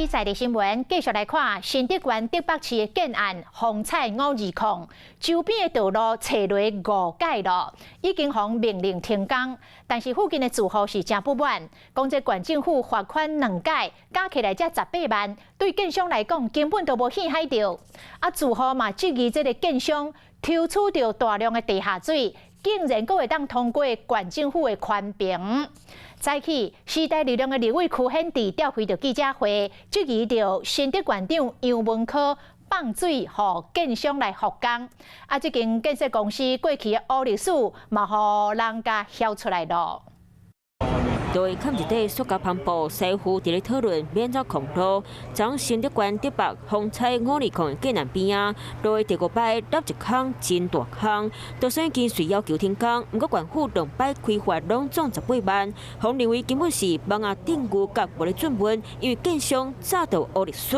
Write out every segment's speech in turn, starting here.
睇在地新聞，繼續來看新竹縣竹北市的建案風采520，周邊的道路踩雷五擺咯，已經予命令停工。但是附近的住戶是誠不滿，講這縣政府罰款兩擺，加起來才18萬，對建商來講根本就無戲海著。啊，住戶嘛質疑這个建商抽取著大量的地下水，竟然閣會當通過縣政府的環評。早起，時代力量的立委柯顯智召開著記者會，質疑著新竹縣長楊文科放水予建商來復工。啊，這間建設公司過去的烏歷史嘛，予人共囂出來囉。對，崁一塊塑膠帆布，師傅佇咧討論欲按怎控路。佇新竹縣竹北風采520的建案邊仔，落第五擺凹一空真大空，就算已經隨要求停工，毋過縣府兩擺開罰攏總十八萬，予認為根本是蠓仔頂牛角無咧準問，因為建商早就烏歷史。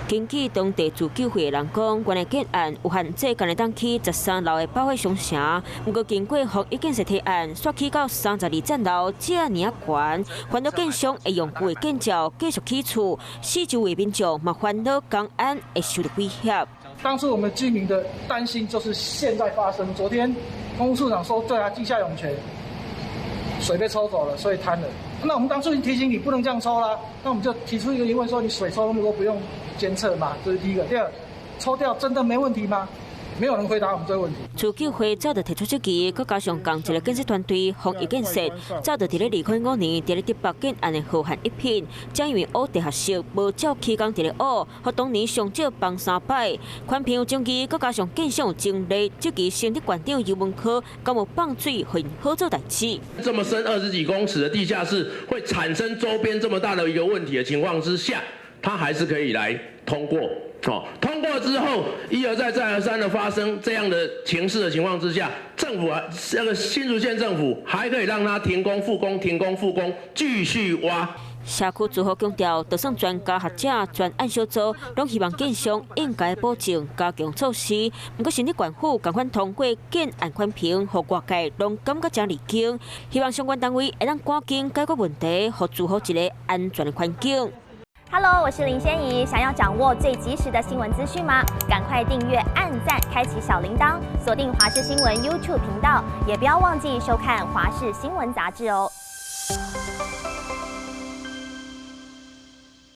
根據當地自救會的人講，原來建案有限制，干焦會當起13樓的百貨商城。毋過經過防疫建設提案，煞起到32層樓，遮爾仔懸，煩惱建商會用舊的建照繼續起厝，四周圍民眾嘛煩惱工安會受著威脅。當初我們居民的擔心就是現在發生。昨天工務處長說，對啊，地下湧泉水被抽走了，所以坍了。那我們當初已經提醒你不能這樣抽啦，那我們就提出一個疑問，說你水抽那麼多不用監測嗎？這是第一個。第二，抽掉真的沒問題嗎？沒有人回答我們這個問題。自救會早就提出質疑，閣加上仝一个建設團隊防疫建設，早就佇咧2005年佇咧竹北建案的河岸一片，正因為挖地下室無照起工佇咧挖，予當年上少崩三擺。環評有爭議，閣加上建商有爭議，質疑新竹縣長游文科敢有放水予𪜶好做代誌。這麼深20幾公尺的地下室會產生周邊這麼大的一個問題的情況之下，它還是可以來通過。哦，通過之後一而再再而三的發生這樣的情勢的情況之下，政府啊，這個新竹縣政府還可以讓它停工復工、停工復工，繼續挖。社區住戶強調，就算專家學者、專案小組，攏希望建商應該保證加強措施。毋過，新竹縣府仝款通過建案環評，予外界攏感覺誠離經。希望相關單位會當趕緊解決問題，予住戶一个安全的環境。 Hello，我是林仙怡。想要掌握最及時的新聞資訊嗎？趕快訂閱、按讚、開啟小鈴鐺，鎖定華視新聞 YouTube 頻道，也不要忘記收看華視新聞雜誌哦。